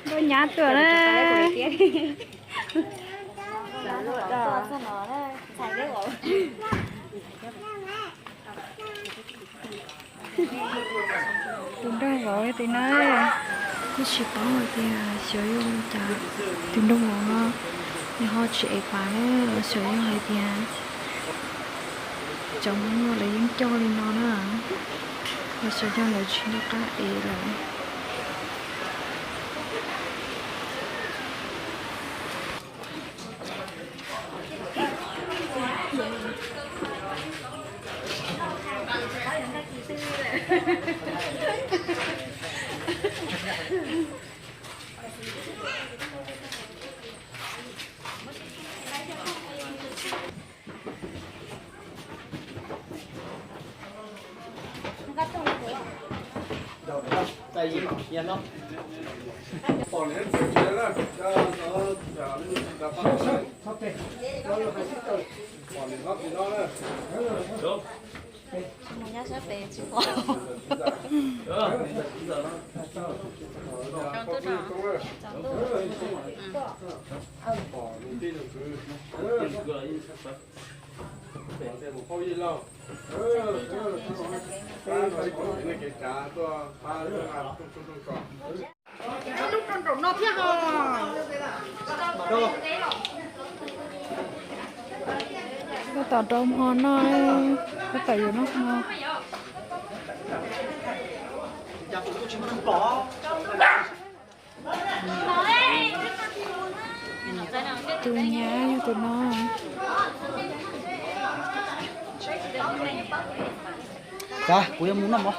Nkauj nyab tuaj na. Tus nraug vauv tim na, twb tsis paub hais tias xyov yog cas tus nraug vauv no nws ho tsis ev pas na, xyov yog hais tias cov Hmoob no lawv yeej coj li no na, los xyov yog lawv tsis nco qab ev lawm. Mus nyob sab pem tsis pom. Tsaus ntuj no. Tsaus ntuj. Tab tom rau hmo noj, tab tom yuav noj hmo. Tus nyab yog tus no. Kuv yuav mus noj mov.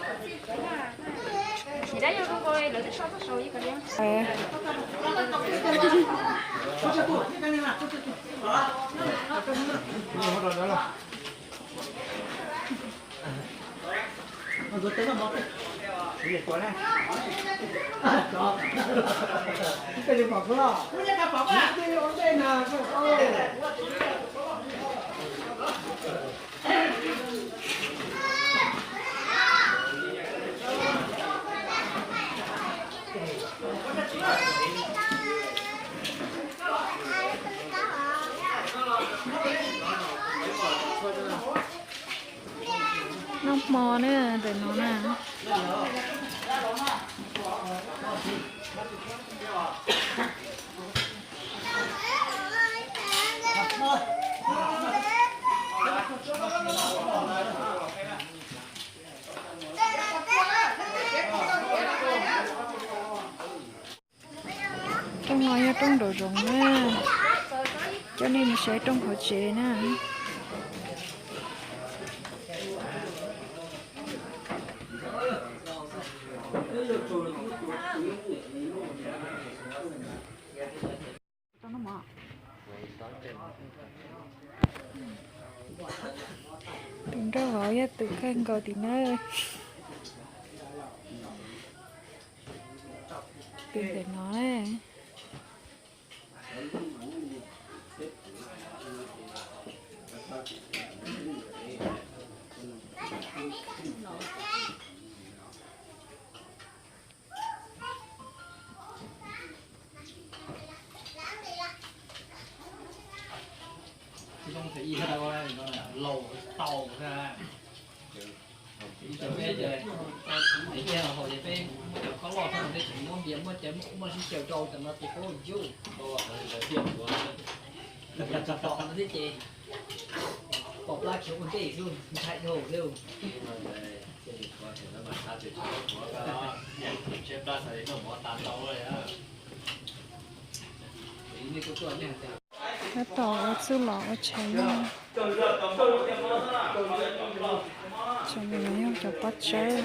Noj hmo na, ntawm no na. Rooj no yog rooj nraum zoov na, coj nej mus saib rooj hauv tsev na. Tus nraug vauv yog tus kawg nkaus tim na. Tus ntawm no. Laus tau. Ib cov peb ces, ib cov haus ces peb muab cov khob loj xwb, peb tseem muab npias muab cawv muaj sib caws rau tam no ces peb yuj. Tom no thiab ces pom plab khiav ua ntej xwb, ntshai dhau xwb. Tab tom ua txuj lom ua tshais no. Tsam no yog cov pob tsawb.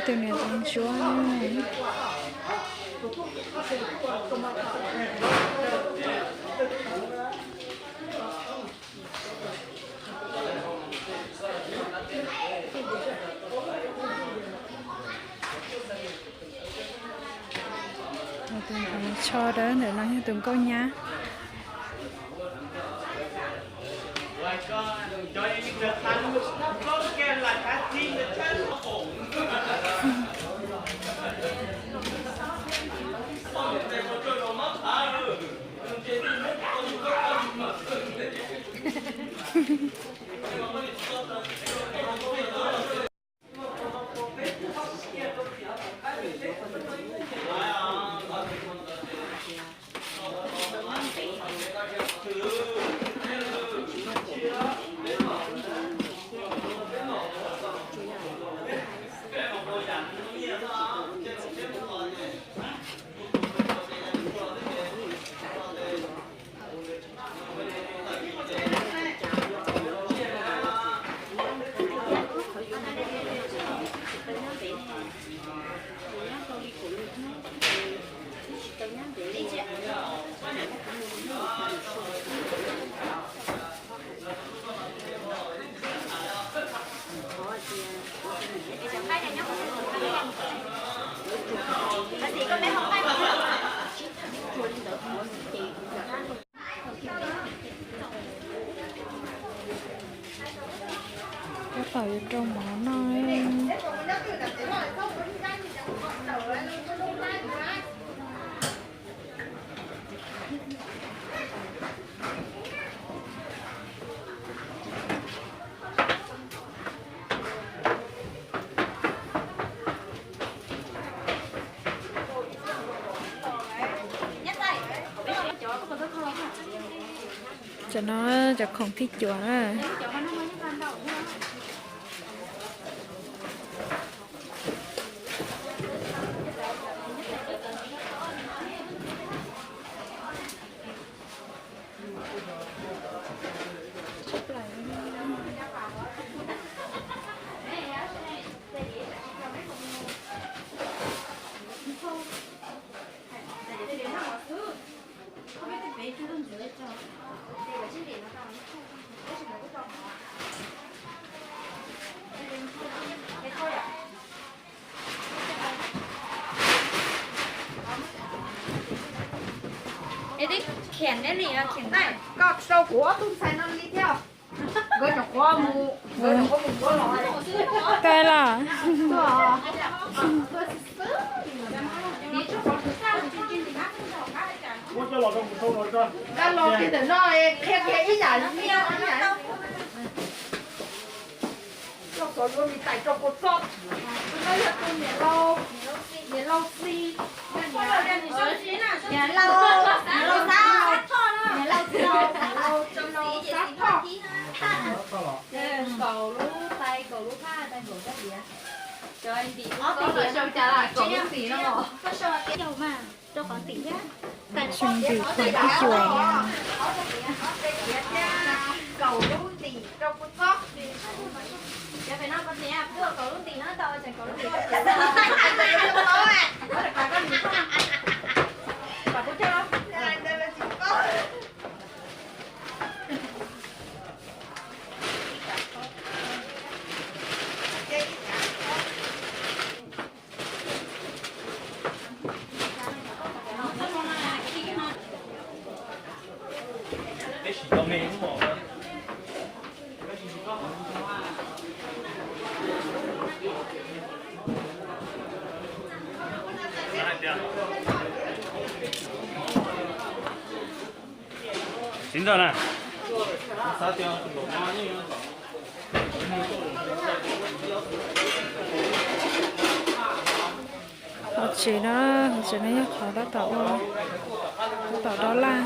Tus niam tus ntsuag. Tus tsho dawb ntawm no yog tus nkauj nyab. Tab tom yuav rau mov noj. Cov no cov khoom thib cuav na. Es twb khiav neb li, khiav neb. Koj sau kuv ob tug ntxhais no li thiab. Nkawd nyuam qhuav mus, nkawd nyuam qhuav mus kuv los. Tag los. Nkawd los kiag ntawm no, qhia kiag ib yam li ib yam. Koj xav yuav me tais rau kua txob. Tus no yog tus niam laus, niam laus Xis, niam laus, niam laus Xab, niam laus Xab Thoj. Kaum lub tais, kaum lub phaj, tais kaum lub diav. Cov ntim ob tug diav, kaum lub ntim no. Koj sau tias yau mas rau qhov ntim thiab. Tseem ntim khoom thib cuav. Kaum lub ntim rau kuv txob. Cov pem no koj tias tuaj kaum lub ntim no tau, tseem kaum lub ntim rau kuv txob. Tsis ntawm na. Qhov tsev no, qhov tsev no yog qhov tab tom ua, tab tom dob laj.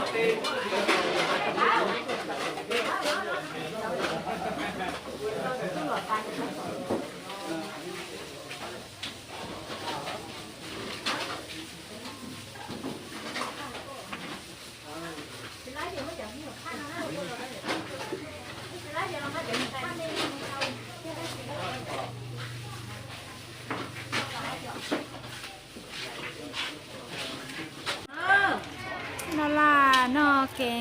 Ua ke,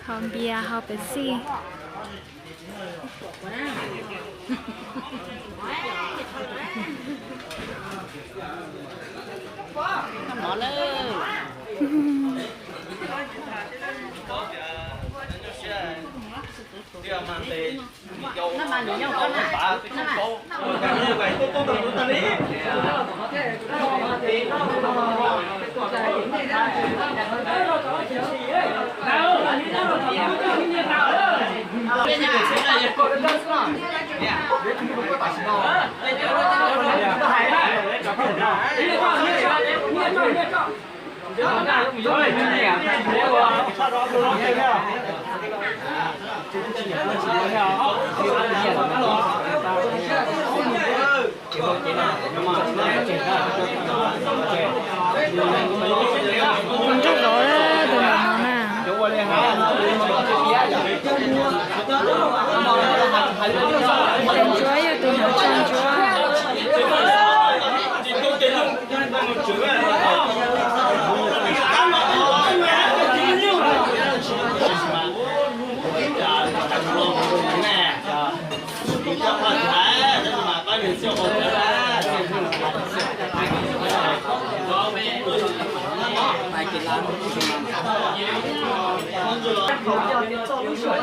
haus npias haus Pepsi. Ntsuab vauv tus ntawm no na. Tus ntsuab yog tus hnov tso ntsuab.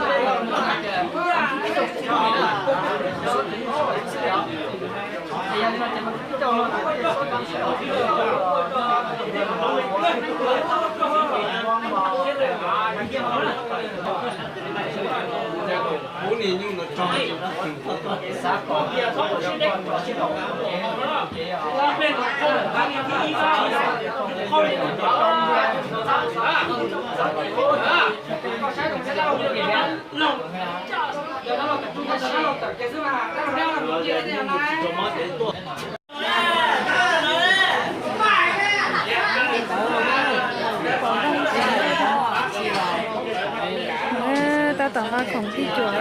Tab tom nqa khoom tib cuam.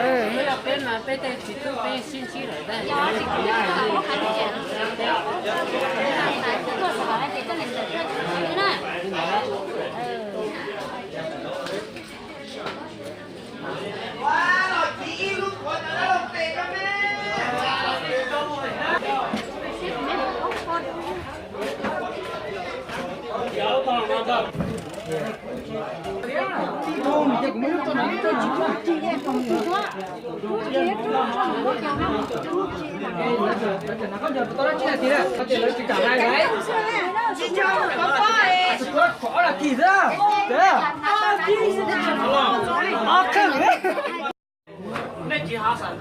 Nej tsis hav xav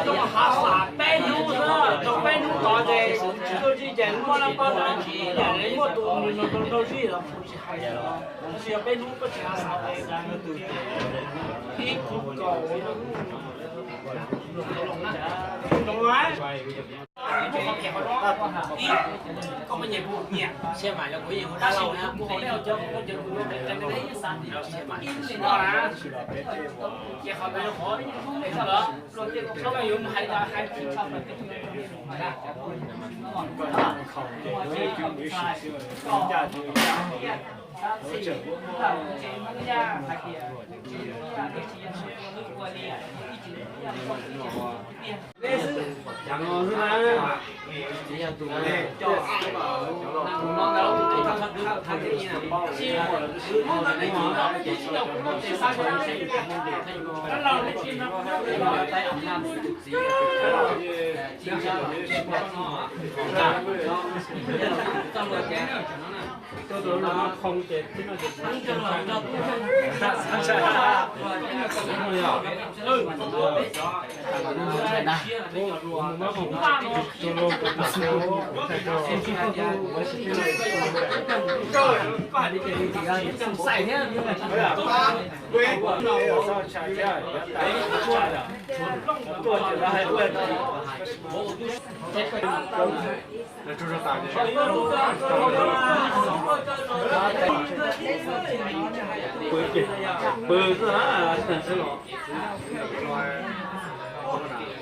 zoo, hav xav peb hnub xwb, tau peb hnub tod ces tsis tuaj zij ces muaj laj pab, muaj tus nrog zij los tsis hais, tsis yog peb hnub koj tsis hav xav. Ib kuv kaum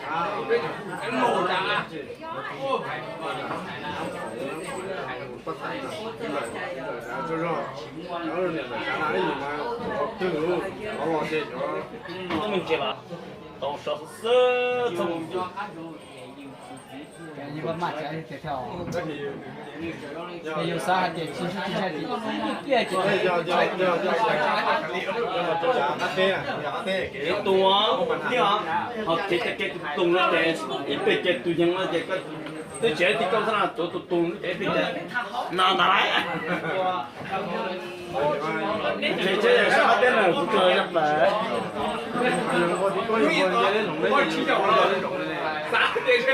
Txhob me ntsis los tau sov xwb txhob me ntsis. Yus xav hais tias tsis ntshai, tsis ntshai, tsis ntshai, tsis ntshai. Kev tu, ho kev cai kev tus tus no ces ib peb cai tus yees no ces twb tsis tib koj xab na tuav tus tus no ces ib peb cai no ntag lauj. Tseem tshuav yog sab teb na kuv tsuas yog plaws.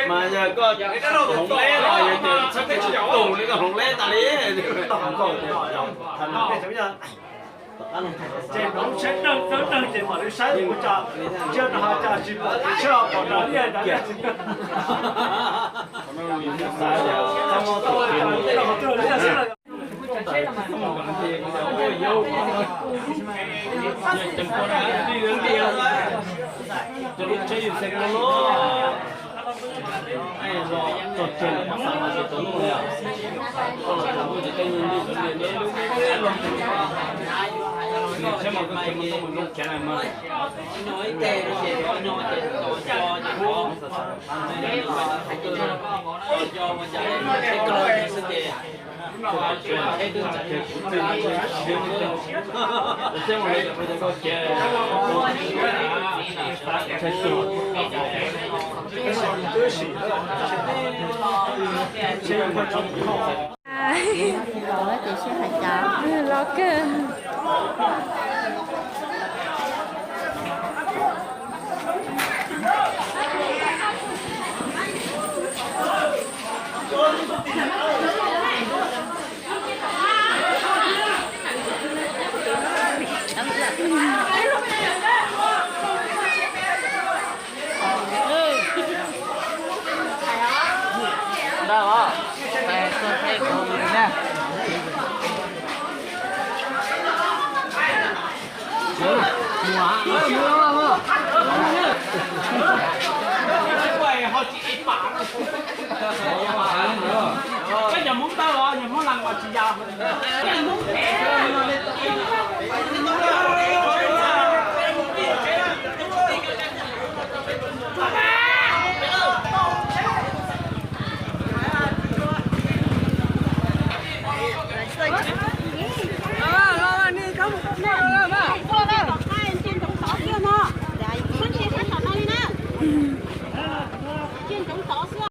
Mas yog koj hloov leb los yog tias txhob tus li koj hloov leb tas li. Ces nov tsheb neeg dawb neeg ces mam li saib ua cas, ntsia no has cas tsis pom kev tsheb pom nrad li ntawd. Tiam sis hais cas los kawg. Ntag os, tais tuag tej kuv na. Koj cov Hmoob tawg os, cov Hmoob Las os tsis yam.